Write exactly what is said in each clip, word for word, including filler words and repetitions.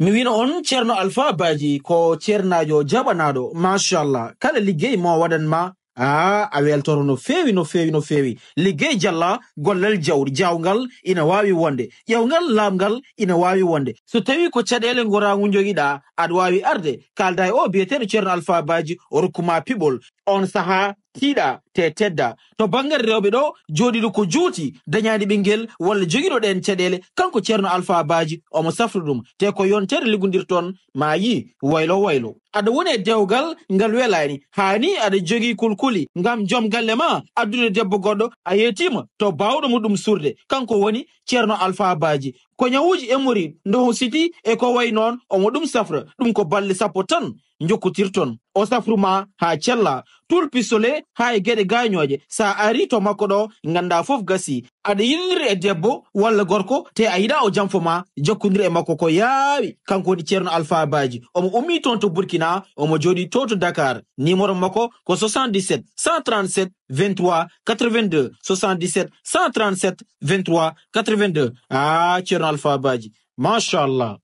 Mi wino on Ceerno Alfaa Baaji ko ceernaajo jaɓanaaɗo, machallah. Kala liggey mo waɗan ma, aa, a weltoro no feewi, no feewi, no feewi. Liggey jalla, gollal jawdi, jaawngal ina waawi wonde, ƴeewngal laamngal ina waawi wonde. So tawii ko caɗeele ngoraagu njogiɗaa, aɗa waawi arde, kaalda e o biyeteeɗo Ceerno Alfaa Baaji, o rokku ma piɓol. On sahaa, tiiɗa, te tedda. To banngal rewɓe ɗo, jooɗiiɗo ko juuti, dañaani ɓinngel, walla jogiiɗo ɗeen caɗeele, kanko Ceerno Alfaa Baaji, omo safra ɗum. Te ko yontere liggondirton, ma yii, waylo waylo. Aɗa woni e dewgal ngal welaani, haa nii aɗa jogii kulkuli ngam joom galle ma, addude debbo goɗɗo, a yeetiima to baawɗo mo ɗum surde, kanko woni Ceerno Alfaa Baaji. Ko ñawuuji hémorroïde, ndoho siti e ko wayi noon, omo ɗum safra. Ɗum ko balɗe sappo tan njokkotirton. O safru ma haa cella, tul pistolet haa e geɗe gaañooje. So a arii to makko ɗo, nganndaa fof gasii. Aɗa yiɗindiri e debbo walla gorko, te a yiɗaa o janfo ma, jokkondir e makko ko yaawi. Kanko woni Ceerno Alfaa Baaji. Omo ummii toon to Burkina, omo jooɗii to to Dakar. Numéro makko ko soixante-dix-sept cent trente-sept vingt-trois quatre-vingt-deux, soixante-dix-sept cent trente-sept vingt-trois quatre-vingt-deux. Ah, Ceerno Alfaa Baaji, machallah.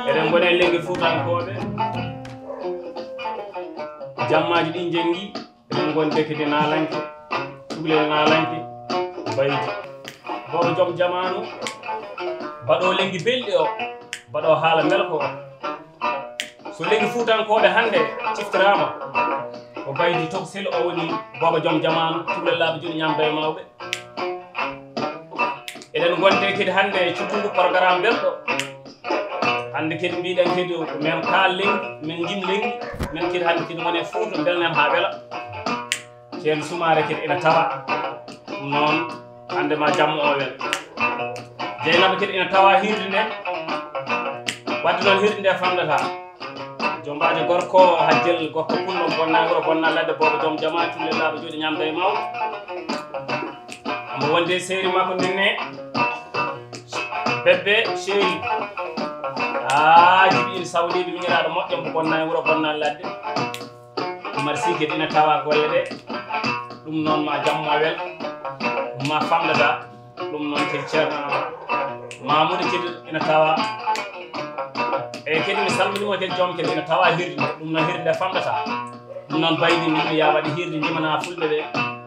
Eɗen ngoni e lengge Fuutankooɓe. Jammaaji ɗi njenngi, eɗen ngoni kadi naalanke, cukalel naalanke, Baydi. Boobo joom jamaanu, baɗo lengge belɗi o, baɗo haala mbelko o. So lengge Fuutankooɓe hannde ciftiraama, ko Baydi Tokosel o woni boobo joom jamaanu, cukalel laaɓa juuɗe ñaamda e mawɓe. Eɗen ngonde kadi hannde e cuddigu programme belɗo. Hannde kadi mbiɗen kadi ko men kaal lengdi, men njim lengdi, men kadi hannde kadi wone Fuuta mbelnen haa wela. Ceerno Sumaare kadi ina tawa. Ɗum noon, hannde ma jamma o wel. Jeynaba kadi ina tawa hirde nde. Wadde noon hirde nde famdata. Jombaajo gorko, Hajjel gorko Pullo, bonna wuro, bonna ladde, boobo joom jama, culle laaɓa, juuɗe ñaamda e mawɗo. Omo wonde seeri makko ndenne, bébé chéri. Aa, jibi in sawliiɓe, miñiraaɗo moƴƴo, mo bonna e wuro, bonna ladde. Umar Sy kadi ina tawa golle ɗe. Ɗum noon ma jamma wel, ma famdata. Ɗum noon kadi Ceerno Mamoudou kadi ina tawa. Eeyi kadi mi salminiima kadi joom kadi ina tawa hirde nde. Ɗum noon hirde nde famɗata. Ɗum noon Baydi mbiimi ya waɗi hirde njimana fulɓe ɓe.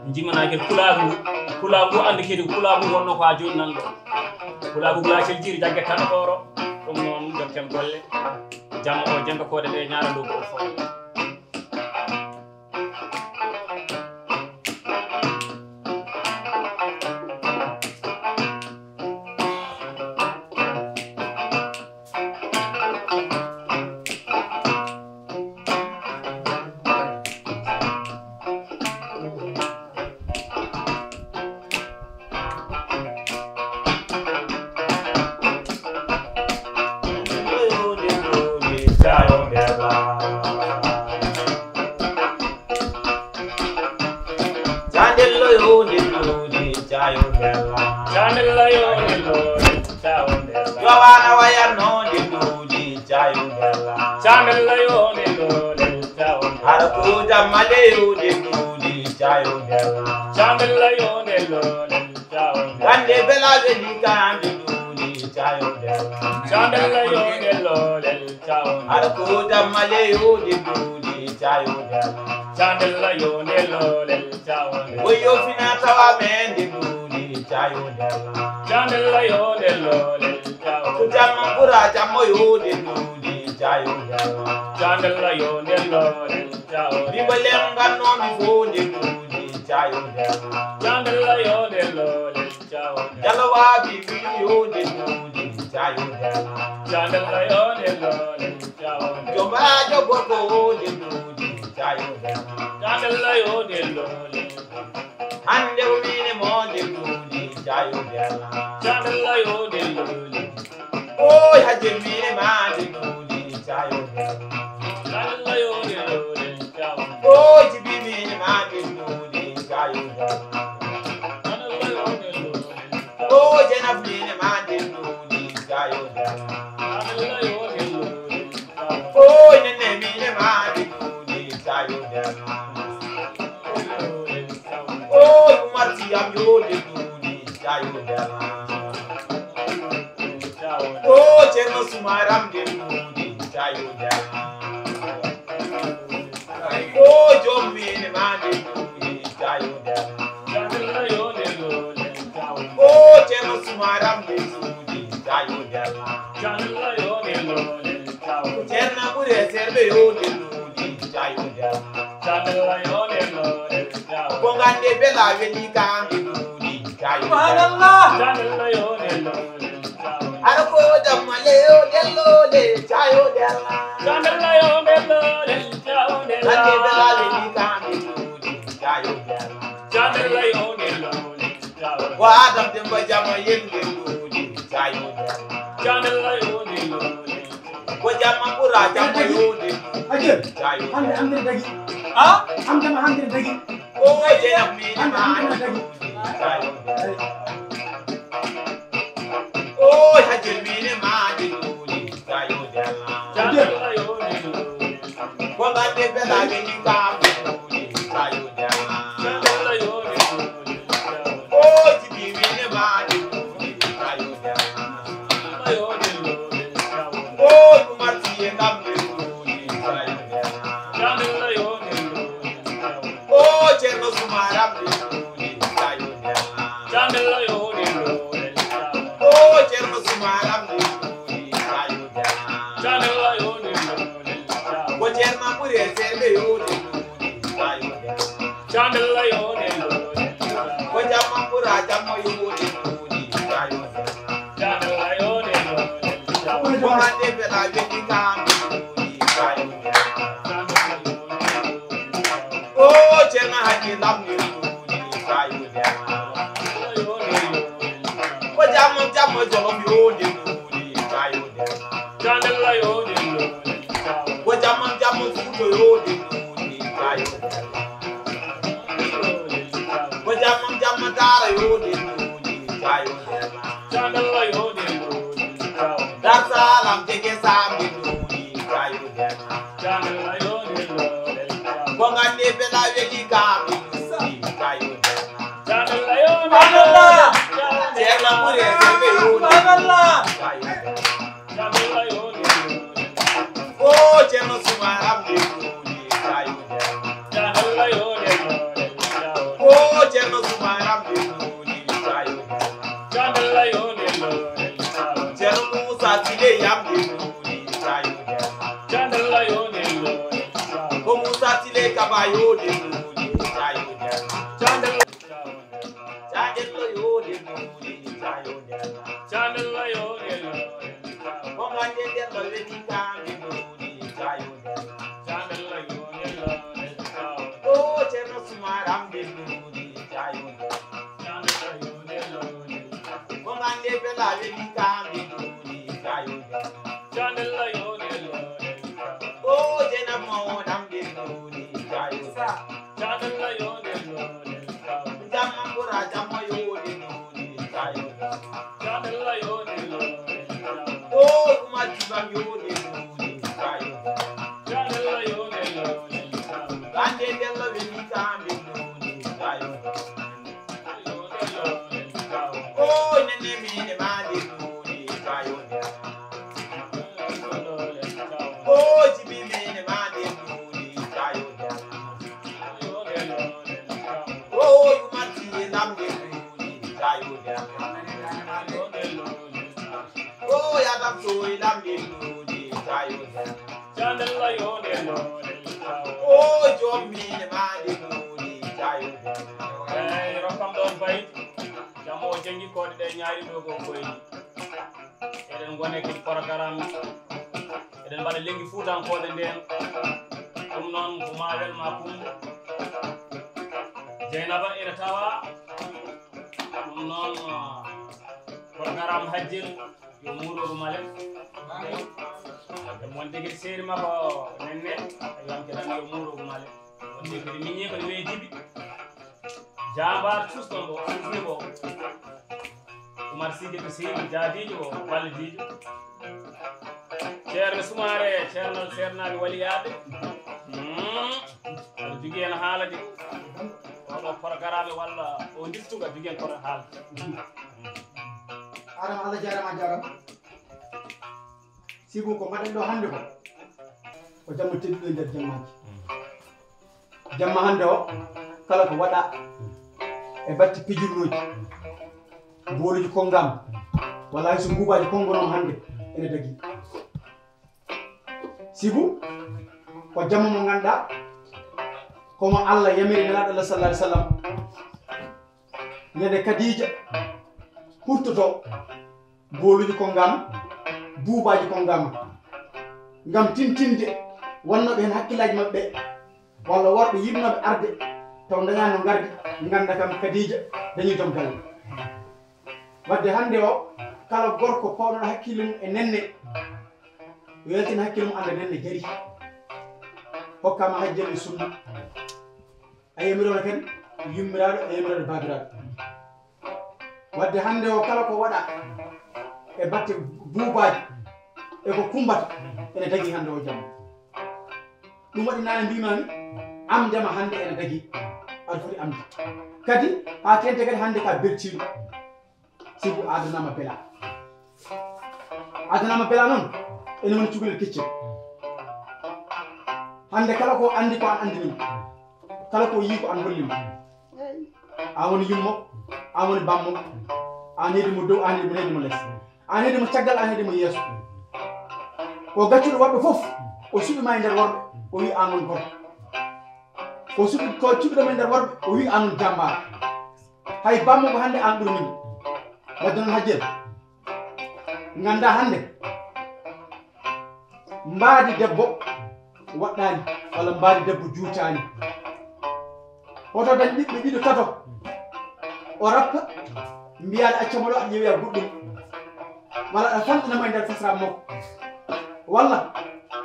Njimana kadi pulaagu ngu. Pulaagu ngu anndi kadi pulaagu wonno ko haa jooni nan ɗo. Pulaagu gulacel jiiri jagge tan ɗooro. Ɗum noon jokken golle. Jamma o jennga koode ɗe ñaara dow ko fof. Candela yo ni lole, cawndela. Yo wana wayanno ni luli, cayundela. Candela yo ni lole, cawndela. Hara ko jamma le yo ni luli. Cayo Della. Candella yo Della, Della, Cayo Della. Gande bela weli kambe duli, Cayo Della. Candella yo Della, Della, Cayo Della. Ara ko damale yo de duli, Cayo Della. Candella yo Della, Della, Cayo Della. Woyo fina tawa men de duli, Cayo Della. Candella yo Della, Della, Cayo Della. Jamma bura jamma yo de duli, Cayo Della. Candella yo Della, Della, Cayo Della. Mi bolem ganno mi fo de duli, Cayo Della. Candella yo Della, Della, Cayo Della. Jalawa bi bi yo de duli, Cayo Della. Candella yo Della, Della, Cayo Della. Jomba jogo ko de duli, Cayo Della. Candella yo Della, Della. Hande o mine mo de duli, Cayo Della. Candella yo Della, Della. Oy hajje mine ma de duli, Cayo Della. Candella yo Della, Della, Cayo Della. Oy jibi mine ma de duli, Cayo Della. Candella yo Della, Della. Oy jenab mine ma de duli, Cayo Della. Candella yo Della, Della. Oy nene mine ma de duli, Cayo Della. Oy Umar Tiyam yo de duli, Cayo Della. Oy Cerno Sumaram de duli, Cayo Della. Oy Jom mine ma de duli, Cayo Della. Oy Cerno Sumaram de duli, Cayo Della. Cerna ɓure serɓe yo de duli, Cayo Della. Candella yo Della, Della, Cayo Della. Ko gande bela weli kambe duli, Cayo Della. Subhanallah. Candella yo Della, Della, Cayo Della. Ara ko damale yo Della, Della, Cayo Della. Candella yo Della, Della, Cayo Della. Gande bela weli kambe duli, Cayo Della. Candella yo Della, Della, Cayo Della. Wa Adam Demba Jama yende duli, Cayo Della. Candella yo Della, Della. Ko jamma ɓura jamma yode. Aje. Hande hande dagi. Ah? Hande ma hande dagi. O je mi ma. Hande hande dagi. O haje mi ma de duli. Aje. Ko gande bela ni ka duli. O jibi mi ma de duli. O Umar Tiye kam de duli. O Cerno Sumara de duli. O Cerno Sumara de duli. O Cerno Bure Serbe yo de duli. Candela yo de duli. O Jamma Bura Jamma yo de duli. Candela yo de duli. Ko hande bela weli kam duli. O Cerno Haji Lam ni duli. Ko jamma jamma Jolof yo de duli. Candela yo de duli. Ko jamma jamma Fuuta yo de duli. Ko jamma jamma Daara yo de duli. Candela yo de duli. Dar Salam jege Sambi duli. Candela yo de duli. Ko gande bela weli kam duli. Candela yo de duli. Subhanallah. Ceerno Bure Serbe yo de duli. Subhanallah. O Cerno Sumara de duli. O Cerno Sumara de duli. Cerno Musa Tile yam de duli. Ko Musa Tile Kaba yo de duli. Candelo yo de duli. Candela yo de duli. Ko gande de duli. Candela yo de duli. O Cerno Sumara de duli. Ko gande bela weli kam de duli. Candela yo de duli. O Jenab mo dam de duli. Candela yo de duli. Jamma Bura Jamma yo de duli. Candela yo de duli. O Umar Tibam yo de duli. Candela yo de duli. Gande bela weli kam de duli. Candella yo nde ɗo. O jommi maɗi ɗuɗi tayo. Eyi, rokkam ɗon bay. Jam o jengi koɗe ɗe ñaari ɗo ko koyni. Eɗen ngone ki programme. Eɗen mbaɗa lengi fuutankooɓe nden. Ɗum noon ko ma wel ma kum. Jeynaba ina tawa. Ɗum noon, ah, programme hajjel. Yo muuro ko malen. Mon tigi seeri makko nenne. Yo am kiran yo muuro ko malen. Mon tigi miñi ko weejibi. Jambar susɗo mbo, susni mbo. Umar Sidi ko seeri jaadiijo o, ballidiijo. Ceerno Sumaare, ceernal seernaaɓe waliyaaɓe. Hmm. Aɗa jogii heen haala de. Oɗo programme walla o ndiftuga jogii heen kono haala. Adama, Allah jaarama, a jaarama. Sibu ko mbaɗen ɗo hannde ko, ko jamma tedduɗo e nder jammaaji. Jamma hannde o, kala ko waɗa e batte pijirlooji, booluuji konngam, walla hay so mbuubaaji konngonooma hannde, ene dagii. Sibu ko jamma mo ngannduɗaa, ko mo Allah yamiri Nelaaɗo Allah sallallahu alaihi wasallam. Ñande Khadija hurtoto, booluuji konngam, buubaaji konngam, ngam tintinde wonnooɓe heen hakkillaaji maɓɓe, walla worɓe yiɗnooɓe arde, taw ndañaani no ngardi, ngannda kam Khadija dañii joom galle. Wadde hannde o, kala gorko pawnoɗo hakkille mum e nenne, weltin hakkille mum, annda nenne jari. Hokkama hajjel e sunna. A yamirono kadi yummiraaɗo, a yamirono baabiraaɗo. Wadde hannde o, kala ko waɗa e batte buubaaji e ko kumbata, ene dagii hannde o jamma. Ɗum waɗi naane mbimami, amdema hannde ene dagii. Aɗa foti amde. Kadi, haa teŋti kadi hannde ka beltiiɗo. Sibu a adanama bela. A adanama bela noon, ene woni cukalel keccel. Hannde kala ko anndi ko an anndinimo. Kala ko yii ko an hollimo. A woni yummo, a woni bammo. A nehdi mo dow, a nehdi mo, nehdi mo les. A nehdi mo caggal, a nehdi mo yeeso. Ko gaccuɗo worɓe fof, o suɓi ma e nder worɓe, o wi an woni gorko. Ko suɓi, ko cuɓiɗo ma e nder worɓe, o wi an woni jambaar. Hay bammo ko hannde an ɓuri min. Wadde noon hajjel. Ngannda hannde. Mbaadi debbo waɗɗaani, walla mbaadi debbo juutaani. Hoto dañ ɓiɓɓe ɗiɗo tato, o rappa, mbiyaa aɗa acca mo ɗo, aɗa ƴeewi a goɗɗum. Walla aɗa fanɗina mo e nder fesiraaɓe makko. Walla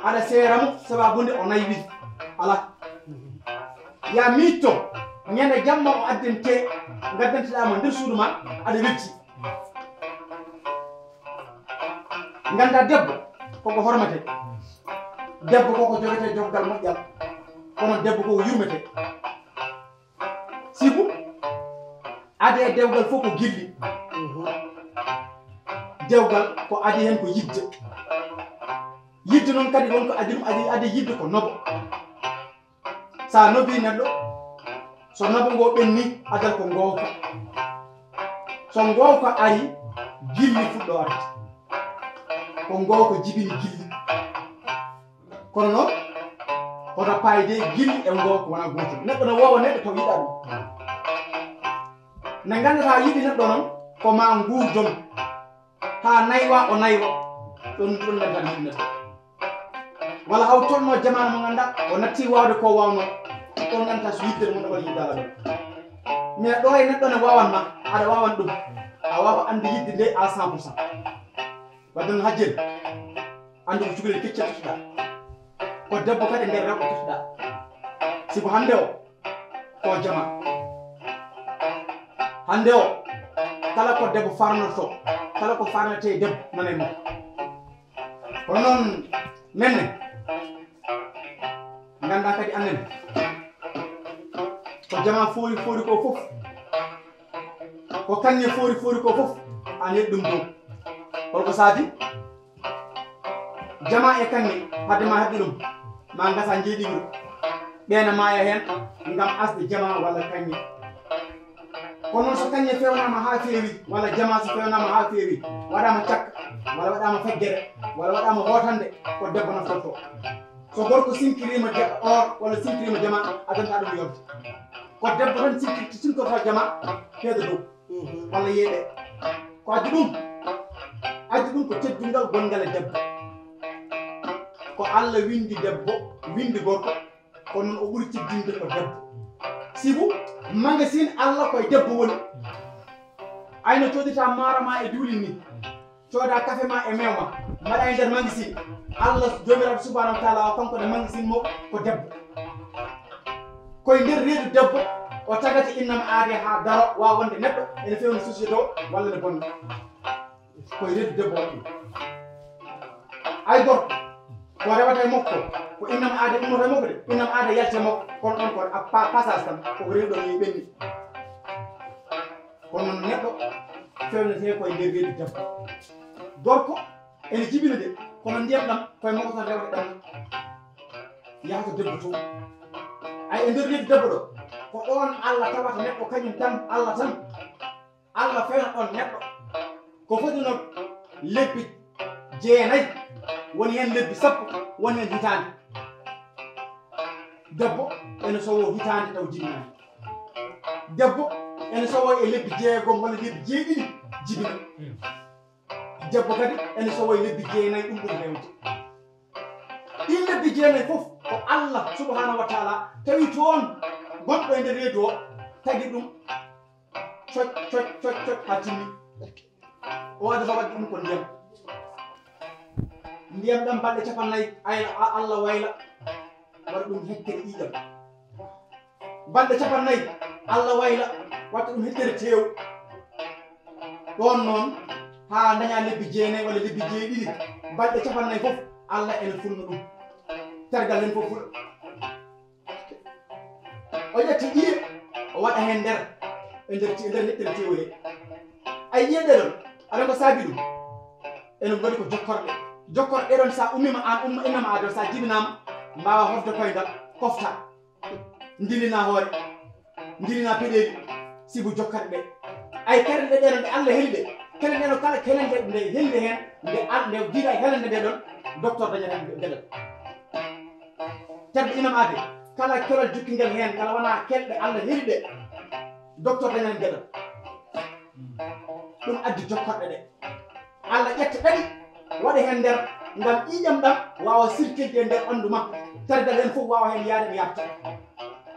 aɗa seera mo sabaabu nde o naywi. Alaa. Ya miijto, ñande jamma o addante, ngaddanteɗaa mo nder suudu ma, aɗa wetti. Ngannda debbo koko hormete. Debbo koko jogete joggal moƴƴal. Kono debbo koko yurmete. Sibu, ade e dewgal fof ko gilli. Dewgal ko adi heen ko yidde. Yidde noon kadi won ko adi ɗum, adi, adi yidde ko nobo. Sa nobi neɗɗo, so nobo ngo ɓenni, adal ko ngowka. So ngowka ari, gilli fuɗɗo arde. Ko ngowka jibini gilli. Kono noon, hoto paayde gilli e ngowka wona gootum. Neɗɗo ne woowa neɗɗo taw yiɗa ɗum. Nde ngannduɗaa yiɗi neɗɗo noon, ko ma nguurdon. Haa naywa o naywa. Ɗon, ɗon ngannduɗaa yiɗi neɗɗo. Walla haw tolno jamaanu mo ngannduɗaa, o natti waawde ko waawnoo. Ɗon ngannduɗaa so yiɗde ɗum, ɗon yiɗaala ɗum. Mais ɗo e neɗɗo ne waawan ma, aɗa waawan ɗum. A waawa annde yiɗde nde à cent pour cent. Wadde noon hajjel, anndu ko cukalel keccel tottuɗaa. Ko debbo kadi nder rewɓe tottuɗaa. Sibu hannde o, ko jama. Hannde o, kala ko debbo farnoto, kala ko farnete debbo, nana e makko. Kono noon, nenne, ngannda kadi annen, ko jama foori, foori ko fof, ko kaŋŋe foori, foori ko fof, a neɗɗum dow. Holko saabi? Jama e kaŋŋe, hadde ma heɓde ɗum, ma ngasa njeeɗiɗo. Ɓeena maaya heen ngam asde jama walla kaŋŋe. Kono noon so kaŋŋe feewnaama haa feewi, walla jama so feewnaama haa feewi, waɗaama cakka, walla waɗaama feggere, walla waɗaama hootande, ko debbo naftortoo. So gorko sinkiriima ja-, or walla sinkiriima jama, addanta ɗum yonde. Ko debbo tan sinkir-, sinkortoo jama, heeda dow, walla yeeɓe. Ko addi ɗum? Addi ɗum ko teddungal gonngal e debbo. Ko Allah winndi debbo, winndi gorko, kono noon o ɓuri teddinde ko debbo. Sibu, magasin Allah koye debbo woni. Ay no coodata maaro ma e duulin ni, cooda kafe ma e meew ma, mbaɗa e nder magasin. Allah Joomiraaɗo Subhaanahu wa Taala o kanko ne magasin mo ko debbo. Koye nder reedu debbo o tagata innama aade haa daro, waawa wonde neɗɗo ene fewna société o walla ne bonna. Koye reedu debbo waɗi ɗum. Ay gorko, ko rewata e makko, ko innama aade ummata e makko de, innama aade yalta e makko, kono ɗon ko a pa-, passage tan, koko reedu ɗon yehi ɓenni. Kono neɗɗo fewnetee koye nder reedu debbo. Gorko ene jibina de, kono ndiyam ɗam koye makko tan rewata ɗam, yahata debbo to. Ay e nder reedu debbo ɗo, ko ɗon Allah tawata neɗɗo kañum tan, Allah tan. Allah fewna ɗon neɗɗo ko foti no lebbi jeenayi, woni heen lebbi sappo, woni heen hitaande. Debbo ene sowoo hitaande taw jibinaani. Debbo ene sowoo e lebbi jeegom walla lebbi jeeɗiɗi jibina. Debbo kadi ene sowoo e lebbi jeenayi, ɗum ɓuri heewde. Ɗiin lebbi jeenayi fof ko Allah Subhaanahu wa Taala tawi toon gonɗo e nder reedu o, tagi ɗum coc, coc, coc, coc, haa timmi. O waɗi ko waɗi ɗum ko ndiyam. Ndiyam ɗam balɗe capannayyi, ayla, a-, Allah wayla, waɗa ɗum hectere ƴiiƴam. Balɗe capannayyi, Allah wayla, waɗa ɗum hectere teew. Ɗoon noon, haa daña lebbi jeenayi walla lebbi jeeɗiɗi, balɗe capannayyi fof, Allah ene funna ɗum. Tergal heen fof fuɗa. O ƴetti ƴiye, o waɗa heen nder, e nder ti-, e nder neɗɗere teewu he. Ay, ƴiye ɗe ɗon, aɗa ko saabi ɗum? Ene ngoni ko jokkorɗe. Jokkorɗe ɗe ɗon, so a ummiima, aan umma, innama aade, so a jibinaama, mbaawa hofde koyngal, kofta, ndillina hoore, ndillina peɗeeli, sibu jokkorɗe ɗe. Ay, kelɗe ɗe ɗon, ɗe Allah heli ɗe, kelɗe ɗe ɗon, kala kelɗe nde helde heen, nde al-, nde jiiɗa helande nde ɗon, docteur dañata geɗal. Terɗe innama aade, kala kelal jukki ngel heen, kala wona kelɗe Allah heli ɗe, docteur dañata geɗal. Ɗum addi jokkorɗe ɗe. Allah ƴetta ɗaɗi, waɗa heen nder, ngam ƴiiƴam ɗam waawa sirkilde e nder ɓanndu ma. Tergal heen fof waawa heen yahde mi arta.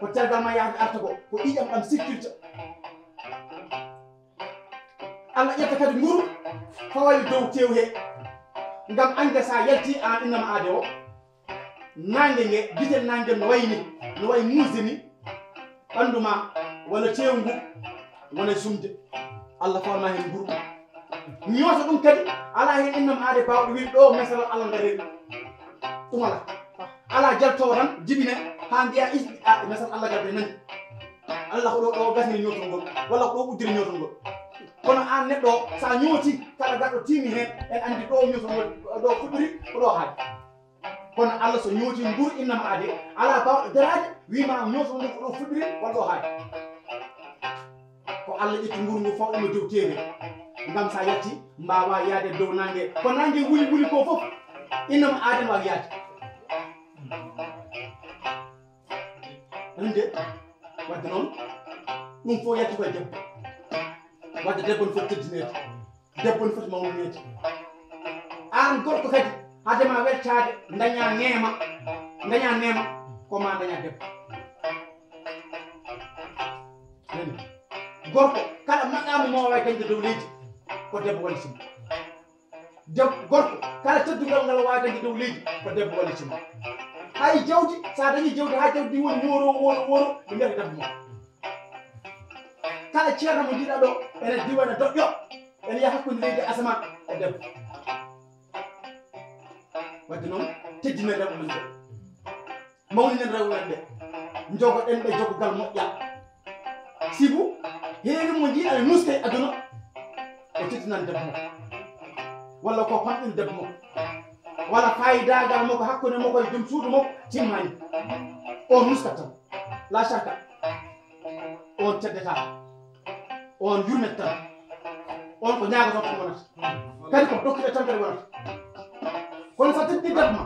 Ko tergal ma yahde arta ko, ko ƴiiƴam ɗam sirkilta. Allah ƴetta kadi nguru, fawa e dow teewu he. Ngam annde so a yalti aan innama aade o, naange nge, gite naange no wayi ni, no wayi muusde ni, ɓanndu ma walla teewu ngu wona e sumde. Allah fawa ma heen nguru. Ñoota ɗum kadi, alaa heen innama aade baawɗo wiide ɗo mesalal Allah ngariri. Ɗum alaa. Alaa jaltoowo tan jibine haa mbiya is-, a, mesalal Allah garde nani. Allah ko ɗo, ɗo gasniri ñootol ngol, walla ko ɗo uddiri ñootol ngol. Kono aan neɗɗo o, so a ñooti, kala garɗo tiimi heen, en anndi ɗo ñootol ngol, ɗo fuɗɗori, ko ɗo haaɗi. Kono Allah so ñooti nguru innama aade, alaa baawɗo daraade, wiima ñootol ngol ko ɗo fuɗɗori, walla ɗo haaɗi. Ko Allah ƴetti nguru ngu fawa ɗum e dow teewu he. Ngam so a yalti, mbaawa yahde dow naange. Ko naange wuli wuli ko fof, innama aade no waawi yahde. Hannde, wadde noon, ɗum fof yalti koye debbo. Wadde debbo no foti teddineede. Debbo no foti mawnineede. Aan gorko kadi, hade ma weltaade, daña neema, daña neema, ko ma daña debbo. Nani? Gorko, kala maqaama mo waawi dañde dow leydi, ko debbo wallitii mo. Deb-, gorko, kala teddungal ngal waawi dañde dow leydi, ko debbo wallitii mo. Hay jawdi, so a dañii jawdi, haa jawdi ndi woni wooro, wooro, wooro, ɓe mbiyata debbo mo. Kala ceerno mo njiɗa ɗo, ene diwa, ene doƴƴo, ene yaha hakkunde leydi e asamaan, ko debbo. Wadde noon, teddinen rewɓe men ɓe. Mawninen rewɓe men ɓe. Njogoɗen ɓe jogogal moƴƴal. Sibu, heewi mo njiɗa ene nuska e aduna, o teddinan debbo makko. Walla ko famɗin debbo makko. Walla fayidaagal makko hakkunde makko e joom suudu makko timmaani. O nuskat tan. La shakka. On teddata. On yurmet tan. On ko ñaagaton ko wonata. Kadi ko dokkude tampere wonata. Kono so a teddii debbo ma,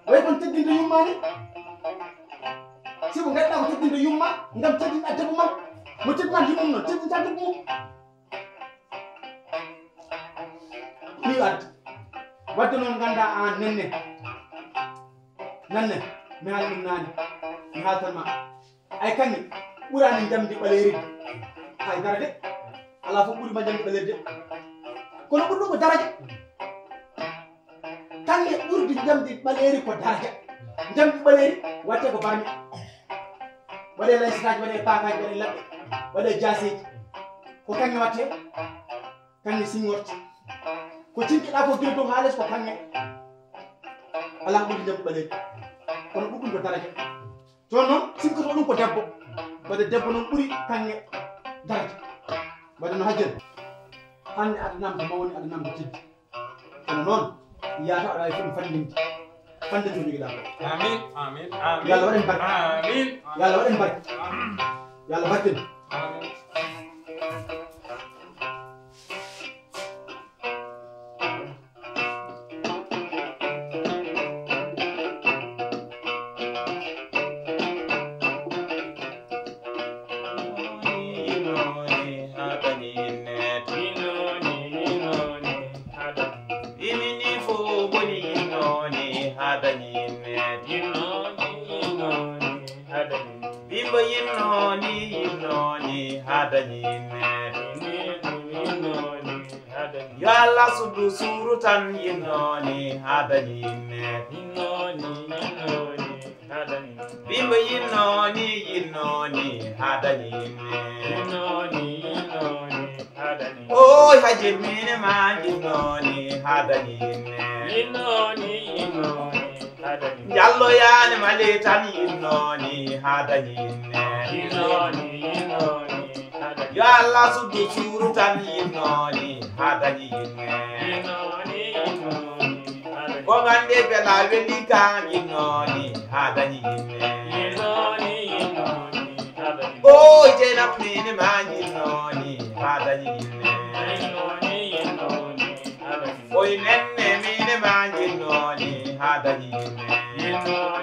way kono teddinde yumma ni. Si ko ngaɗɗa ko teddinde yumma, ngam teddinɗa debbo ma. Mo teddinani yumma mum noon, teddinta debbo mum. Ɗum yo addi. Wadde noon ngannda aan nenne. Nenne, mi haali ɗum naane. Mi haaltan ma. Ay kaŋŋe ɓuraani njamndi ɓaleeri. Hay dara de. Alaa fof ɓuri ma njamndi ɓaleeri de. Kono ɓuri ɗum ko daraja. Kaŋŋe ɓurdi njamndi ɓaleeri ko daraja. Njamndi ɓaleeri waɗtee ko barmi. Waɗee laysitaaji, waɗee paakaaji, waɗee laɓɓe, waɗee jaaseeji. Ko kaŋŋe waɗtee, kaŋŋe siŋŋorte. Ko cinkiɗaa ko gila dow haa les ko kaŋŋe. Alaa ko ɓuri njamndi ɓaleeri. Kono ɗum ɗum ko daraja. Jooni noon, sikkotoo ɗum ko debbo. Wadde debbo noon ɓuri kaŋŋe daraja. Wadde no hajjel. Hannde adanam ko mawni, adanam ko teddi. Kono noon, yaata aɗa waawi fof ɗum fanndinde. Fanndinde ko jogiɗaa ko. Amin, amin, amin. Yo Allah waɗ en barke. Amin. Yo Allah waɗ en barke. Amin. Yo Allah barke en. Amin. Bimbo yinnooni, yinnooni, haa dañi yinneede. Yo Allah suddu suuru tan, yinnooni, haa dañi yinneede. Bimbo yinnooni, yinnooni, haa dañi yinneede. Oy, hajji mine ma yinnooni, haa dañi yinneede. Jallo yaani male tan yinnooni, haa dañi yinneede. Yo Allah suddu suuru tan yinnooni, haa dañi yinneede. Ko gande bela weli ka yinnooni, haa dañi yinneede. Oy, Jeynab mine ma yinnooni, haa dañi yinneede. Oy, nenne mine ma yinnooni, haa dañi yinneede.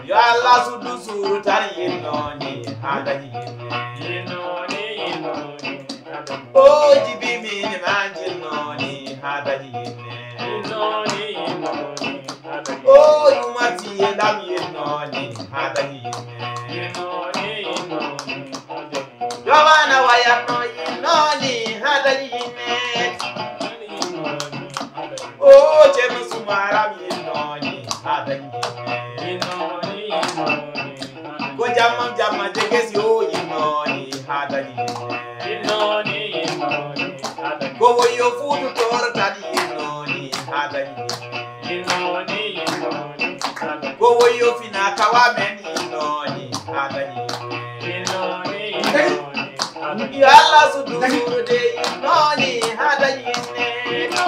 Yo Allah suddu suuru tan yinnooni, haa dañi yinneede. O jibi mine ma yinnooni, haa dañi yinneede. O Umar Siye Lam yinnooni, haa dañi yinneede. Yo mana wayatno yinnooni, haa dañi yinneede. O Ceerno Sumaara yinnooni, haa dañi yinneede. Ko jamma jamma jegesi o yinnooni, haa dañi yinneede. Ko woyo Fuutu Tooro tan yinnooni, haa dañi yinneede. Ko woyo Fina Tawa men yinnooni, haa dañi yinneede. Yo Allah suddu suurude yinnooni, haa dañi yinneede.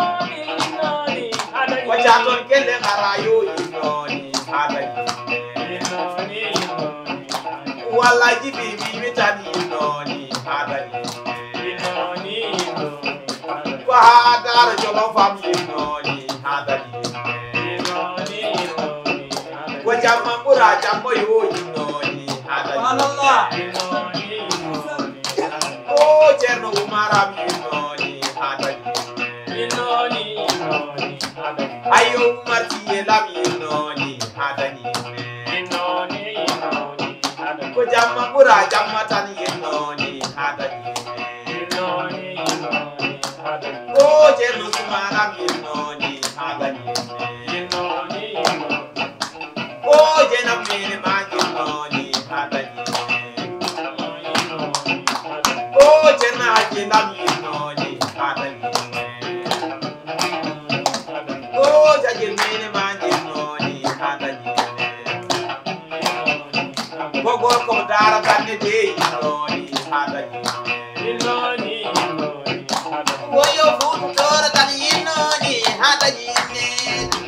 Ko caton kelle marayo yinnooni, haa dañi yinneede. Walla jibi mi witan yinnooni, haa dañi yinneede. Ko haa Daara Jolof am yinnooni, haa dañi yinneede. Ko jamma ɓura jamma yo yinnooni, haa dañi yinneede. O Ceerno Umar am yinnooni, haa dañi yinneede. Ayo Umar Siye Lam yinnooni, haa dañi yinneede. Ko jamma ɓura jamma tan yinnooni, haa dañi yinneede. O Ceerno Sumaara yinnooni, haa dañi yinneede. O Jeynab mine ma yinnooni, haa dañi yinneede. O Ceerno Hajji Lam yinnooni, haa dañi yinneede. O jagel mine ma yinnooni, haa dañi yinneede. Ko gorko Daara Kanne de yinnooni, haa dañi yinneede. Woyo Fuutu Tooro tan yinnooni, haa dañi yinneede.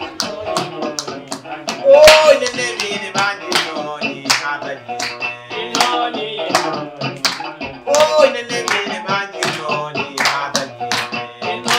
Oy, nenne mine ma yinnooni, haa dañi yinneede. Oy, nenne mine ma yinnooni, haa dañi yinneede.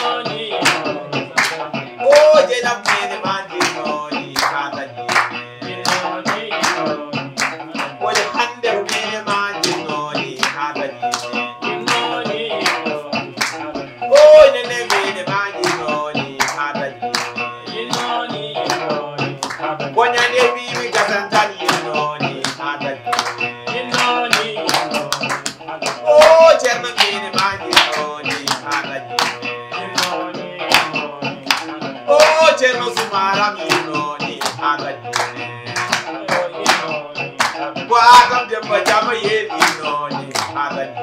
Ba jama yeli noni adani.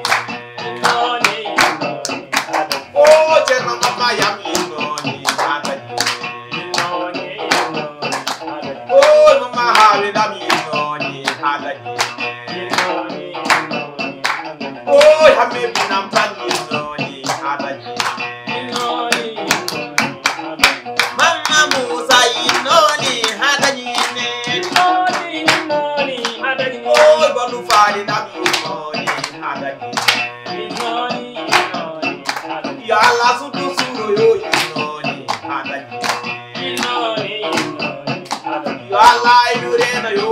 Noni, noni, adani. O cerno mama yam yinoni adani. Noni, noni, adani. O mama hawe dam yinoni adani. Noni, noni, adani. O hamme binam tan yinoni adani. Noni, noni, adani. Mama Musa yinoni adani ne. Noni, noni, adani. O balu fali dam yinoni adani. Noni, noni, adani. Ya Allah sutu suro yo yinoni adani. Noni, noni, adani. Ya Allah yurena yo